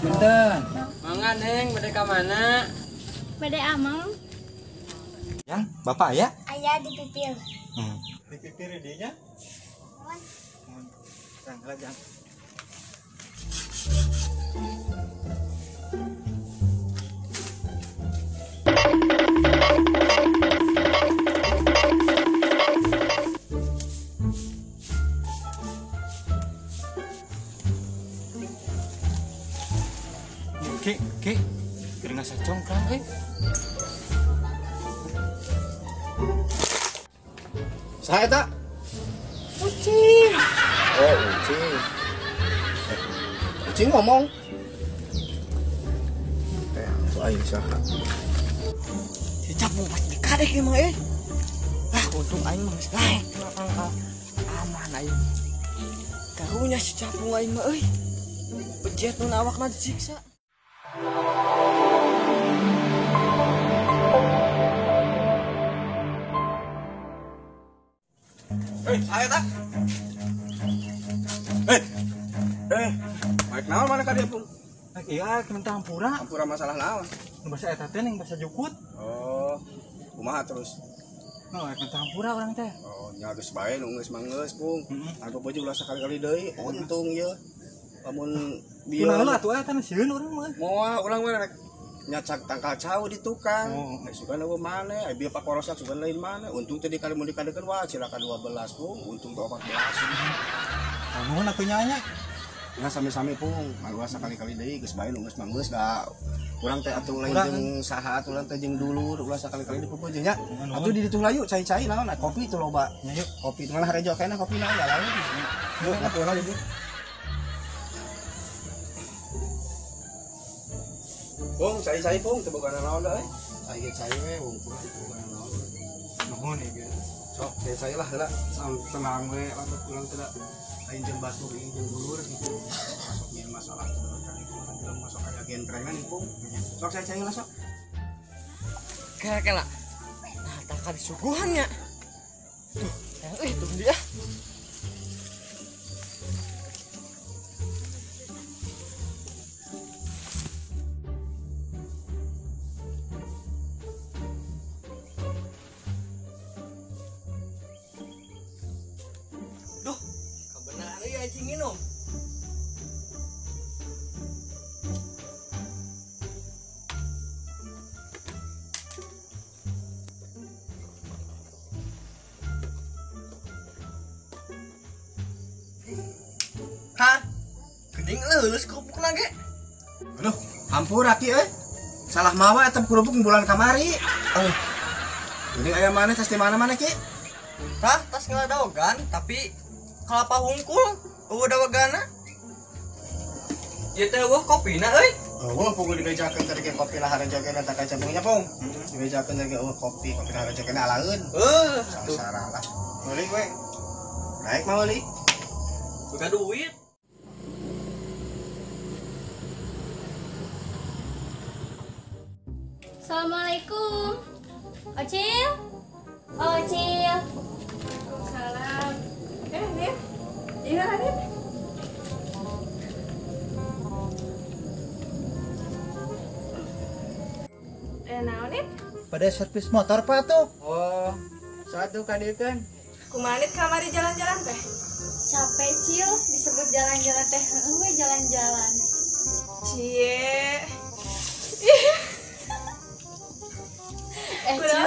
Punten. Mangga Neng, bade ka mana? Bade ameng. Yang bapak aya? Aya di pipir. Di pipir dinya? Mohon. Jang, heula jang. Ki, ki, keur ngasacongkang euy. Saha eta? Ucing. Oh, ucing. Ucing ngomong. Tuh aing saha. Si capung pasti dikadek ieu mah euy. Ah, untung aing mah geus naek kana aman aing. Karunya si capung aing mah euy. Pejet nu awakna disiksa. Saha eta? Baik naon mana ka dieu, Pung? Iya, minta hampura. Hampura masalah naon? Nu basa eta teh ning basa jukut. Oh, kumaha terus? Oh, minta hampura urang teh. Oh, nya geus bae nu geus mah geus, Pung. Aku beuji ulah sakali-kali deui, untung ieu. Lamun bieu kunaon atuh eta sieun urang mah. Moal urang mah rek nyacak tangkal cau di tukang. Oh. Sugan eueuh maneh, ai bieu pakorosak sugan lain maneh. Untung teh dikali mun dikadekeun wah cilaka 12, Pung. Untung teh 14. Nuhun atuh nya nya. Ya sami-sami, Pung. Maluas sakali-kali deui geus bae nu geus mah geus da. Urang teh atuh lain jeung saha atuh urang teh jeung dulur ulah sakali-kali dipupuj nya. Atuh di ditu layu cai-cai naon kopi teh loba. Nya yuk. Kopi malah rejo keneh kopi naon da lain. Yuk atuh lah jadi. Pung, cai-cai Pung, teu boga naon da euy. Cai ge cai we, wungkul teu boga naon. Nuhun ieu ge. Sok, cai-cai lah heula, tenang we, lamun urang teh lain jeung batur ieu jeung dulur gitu. Masuk nyeun masalah teh kan itu urang teh masuk aya gentrengan ieu Pung. Sok cai-cai lah sok. Kela-kela. Nah, tak disuguhan nya. Tuh, tuh dia. Duh, kebenaran euy anjing minum. Hah? Geuning leuleus kerupukna ge. Aduh, hampura ki euy. Salah mawa eta kerupuk bulan kamari. Geuning aya maneh tas di mana-mana ki? Tah, tas ngadaogan tapi kelapa hungkul eueuh dawagana. Ieu teh eueuh kopina euy. Eueuh pungul dibejakeun tadi ge kopi lah harejo ge eta ka campungnya Pung. Dibejakeun tadi ge eueuh kopi, kopi lah harejo ge alaeun. Heuh, sangsara lah. Meuli we. Naik mah meuli. Boga duit. Assalamualaikum. Ocil. Ocil. Waalaikumsalam. Nit. Iya, Nit. Naon, Nit? Pada servis motor, Pak tuh. Oh, satu kadiekeun. Kumaha Nit kamari jalan-jalan teh? Capek, Cil, disebut jalan-jalan teh. Heueuh we jalan-jalan. Cie. Cil,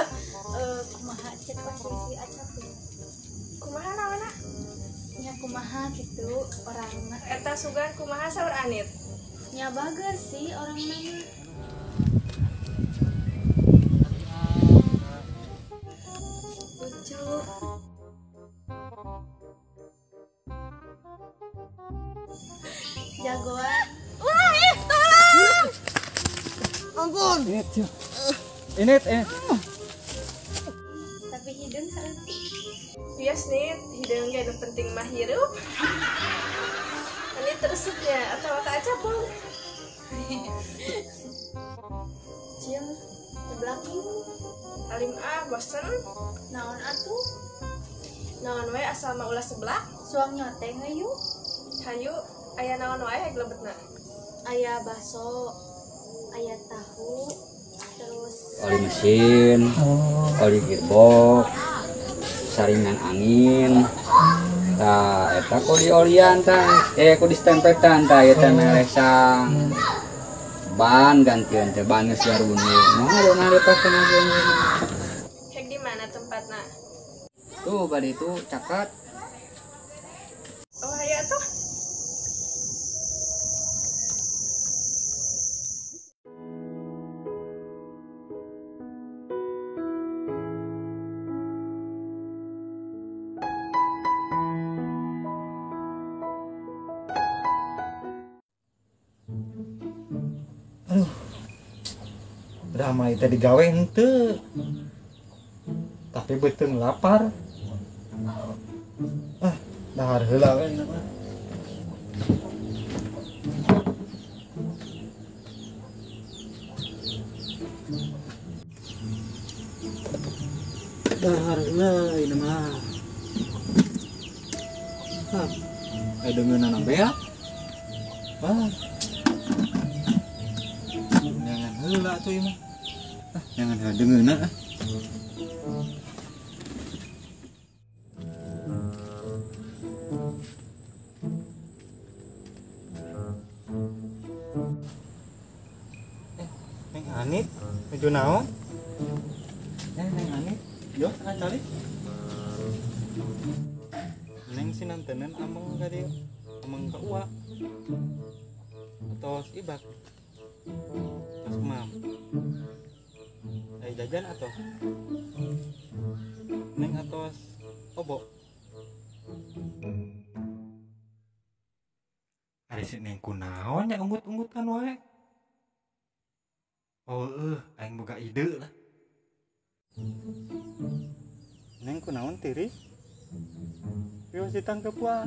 kumaha cek Ocil si Acap ya? Kumaha naonna? Nya kumaha gitu orangna. Eta sugan kumaha saur Anit? Nya bager sih orangna mah. Lucu. Jagoan. Wah, tolong. Ampun. Ini, ini. Tapi hidung saeutik. Bias nih, hidung ge nu penting mah hirup. Ini teresepnya atau ka Acap, Pung? Cil, sebelah yuk. Alim ah, bosen. Naon atuh? Naon we asal mah ulah sebelah. Suang nyoteng hayu. Hayu, aya naon wae hek lebetna. Aya bakso, aya tahu, terus oli mesin, oli gearbox, saringan angin. Tah eta ku diolian tah, ku distempetan tah ieu teh melesang. Ban gantian teh ban geus garunung. Nah, ada dipake Hek di mana tempatna? Tuh bade itu caket. Oh, aya tuh. Aduh. Udah mah teh digawe henteu. Tapi beuteung lapar. Ah, dahar heula we ieu mah. Dahar heula ieu mah. Hah, aya deungeunana beak. Wah. Jangan heula atuh ieu mah. Ah, jangan heula deungeunna ah. Neng Anit, nuju naon? Neng Anit, yo calik. Neng sinantenan ameng ka dieu, ameng ka uak. Atos ibak. Atos mam. Ai jajan atos. Neng atos obo. Ari si Neng kunaon nya unggut-unggutan wae. Oh, aing boga ide lah. Neng kunaon tiris? Wios ditangkep wae.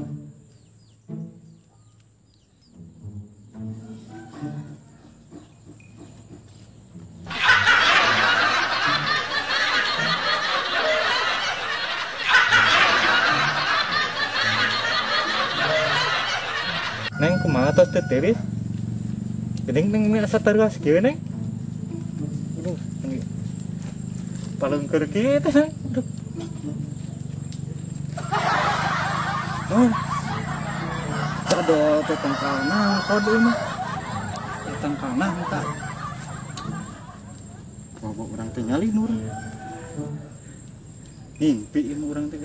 Neng kumaha tos teu tiris? Geuning neng mah asa taruas kieu neng. Aduh, ini palengker kieu teh neng. Aduh. Oh. Aduh, teh tangkalna kode mah. Teh tangkalna tah. Bawa urang teh nyali nu urang. Mimpi ieu urang teh.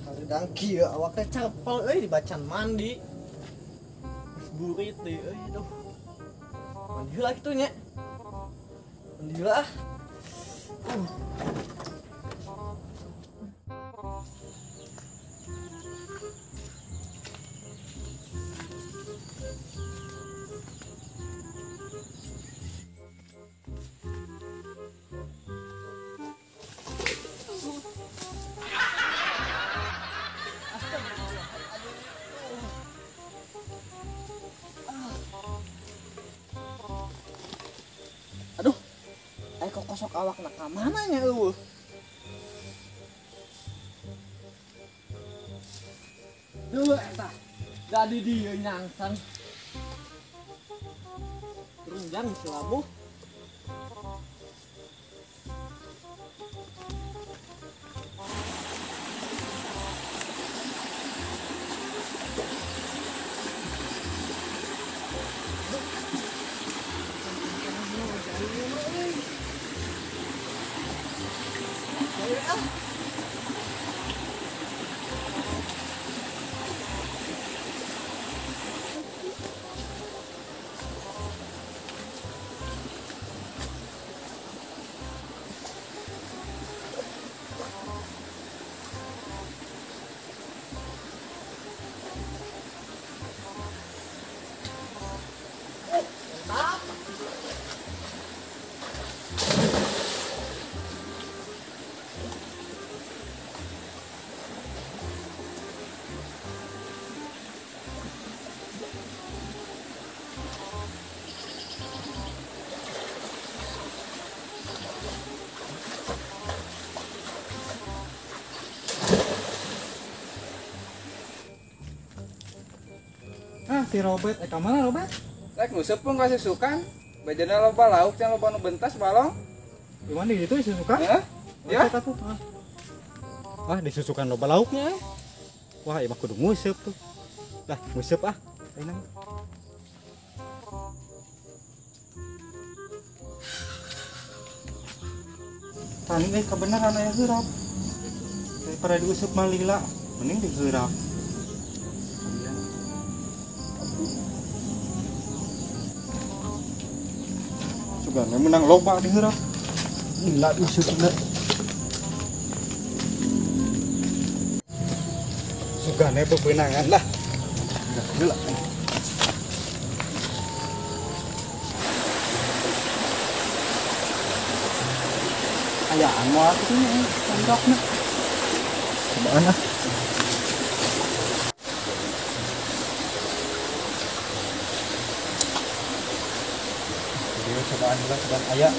Hareudang kieu awak teh capel euy dibacan mandi. Geus burit deui euy aduh. Mandi heula kitu nya. Mandi heula ah. Aduh, ayo kok kosok awak nak ka mana nya eueuh. Duh eta. Jadi dia nyangsang. Runjang selabuh. si Robert, ka mana Robert? Rek nguseup pun ka susukan. Bejana loba lauk yang loba nu bentas balong. Di mana itu susukan? Heeh. Ya. Ah, di susukan loba lauknya. Wah, emang kudu nguseup tuh. Lah, nguseup ah. Ayeuna. Tani euy kebenaran aya heurap. Daripada diuseup mah lila, mending diheurap. Sugana menang loba diheurap. Lila diuseup lila. Sugana bebenangan lah. Gila. Ayaan mo ako ito sandok na. Cobaan ah. Jadi cobaan dulu, cobaan ayak.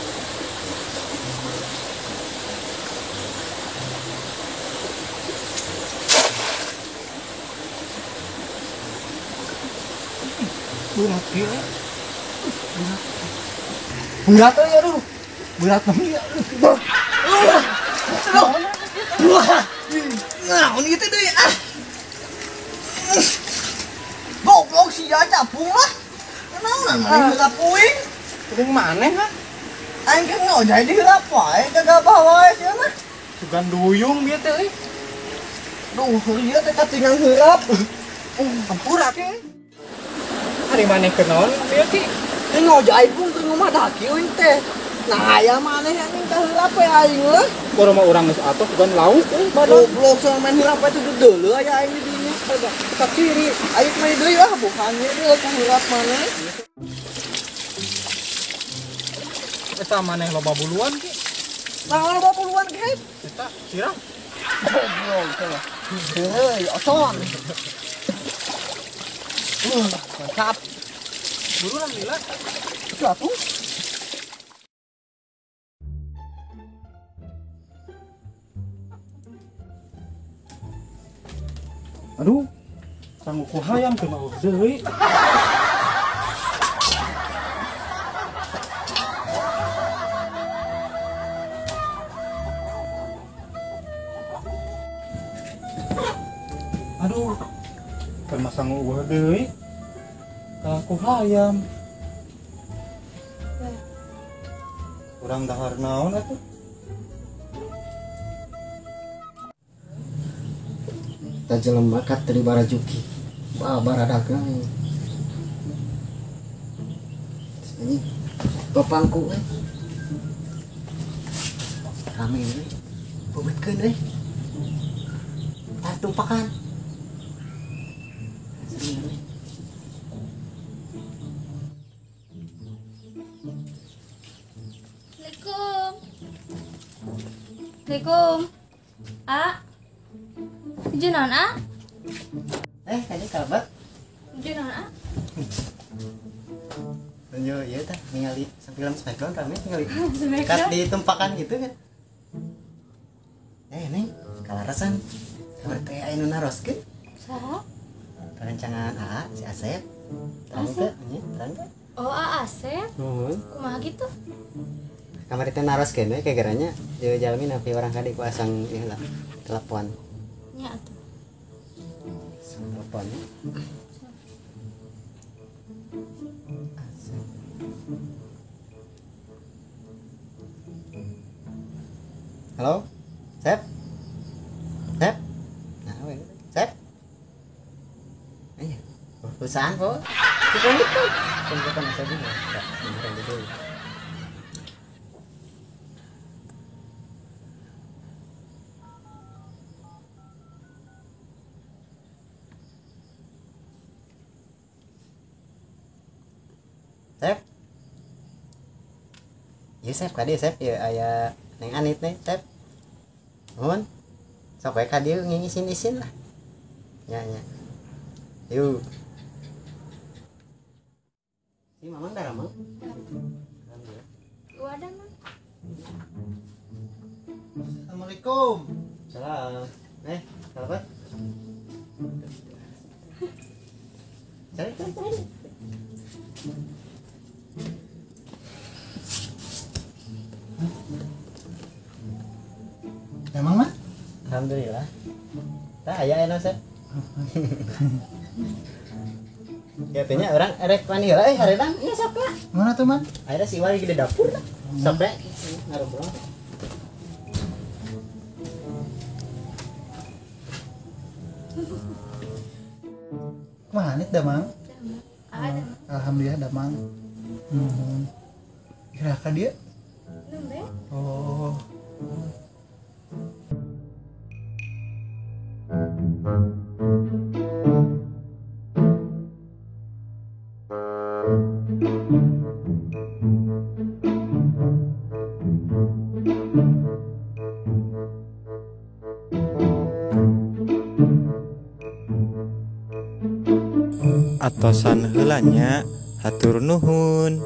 Berat ya. Berat. Berat ya aduh. Berat banget ya. Nah, ini gitu deh ah. Goblok si capung lah. Kenapa mana heurap uing? Kuring maneh ha? Aing kan ngojay di heurap wae kagak wae sia mah. Sugan duyung bieu teh euy. Duh, ieu teh katingang heurap. Hampura ke. Ari maneh keur naon bieu ki? Teh ngojay pun keur ngomah daki uing teh. Nah, aya maneh anjing ka heurap we aing leuh. Boro mah urang geus atuh sugan lauk euy badan. Goblok sama main heurap itu deuleu aya aing di dinya. Tetap ciri. Aing mah deui lah bukan deui ka heurap maneh. Eta maneh loba buluan ki. Nah, loba buluan ki. Eta sirah. Goblok salah. Heuy, ocon. Mantap. Buru lah lila. Itu atuh. Aduh, sanggup ku hayam teu mah deui. Aduh, keur mah sanggup eueuh deui. Ku hayam. Urang dahar naon atuh? Ta jelema kat teu barajuki. Babaradakna. Ini bapangku euy. Rame euy. Beubeutkeun euy. Tah tumpakan. Assalamualaikum. Assalamualaikum. A. Tujuh naon A? Tadi kalebet. Tujuh naon A? Lanjut, iya tah ningali film Smackdown rame ningali. Kat ditumpakan gitu kan. Neng, kalarasan. Kabar teh aya nu naroskeun. Saha? Rencangan AA si Asep. Terang teh, nya, terang teh. Oh, AA Asep. Nuhun. Kumaha gitu? Kamari teh naroskeun we kageranya jeung jalmi napi orang kadi ku asang ieu lah telepon. Nya atuh. Telepon. Asep. Halo? Sep? Sep? Nah, we. Sep? Ayo. Perusahaan po. Itu itu. Kan Asep ini. Beneran gitu. Sep? Iya Sep, kadi Sep, ya aya Neng Anit nih, Sep. Nuhun. Sok we ka dieu ngingisin-isin lah. Nya nya. Yuk. Si Mamang darah Mang? Wadah Mang. Assalamualaikum. Salam. Kalebet. Cari tuh. Emang mah? Alhamdulillah. Tah aya enak sih. Katanya orang erek mani heula euy hareudang ieu sok lah. Mana tuh man? Akhirnya si Iwan lagi di dapur. Sampai ngarobrol. Kumaha nih damang? Ada. Alhamdulillah damang. Nuhun. Kira ka dia? Nembe. Oh. Atosan heula nya, hatur nuhun.